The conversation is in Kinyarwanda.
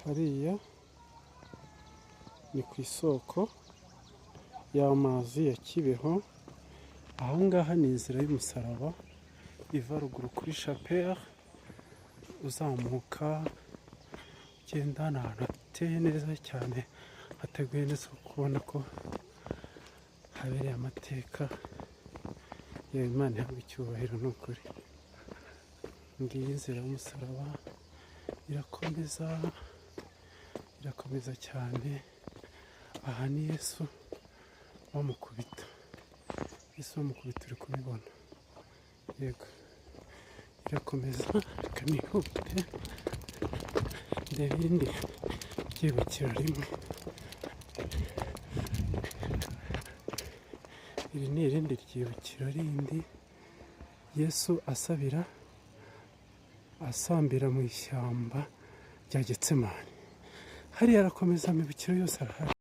Hariya ni ku isoko y'amazi ya Kibeho. Ahangaha ni inzira y'umusaraba iva ruguru kuri chapelle, uzamuka ugenda. Ni ahantu hateye neza cyane, hateguye neza, kubona ko habereye amateka. Yewe, Imana ihabwa icyubahiro, ni ukuri. Ngiyi inzira y'umusaraba, irakomeza, irakomeza cyane. Aha ni Yesu bamukubita, Yesu bamukubita, uri kubibona? Yego, irakomeza. Reka nihute ndebe irindi ryibukiro rimwe. Iri ni irindi ryibukiro rindi, Yesu asabira, asambira mu ishyamba rya Getsemani. Hariya arakomeza, amibukiro yose arahari.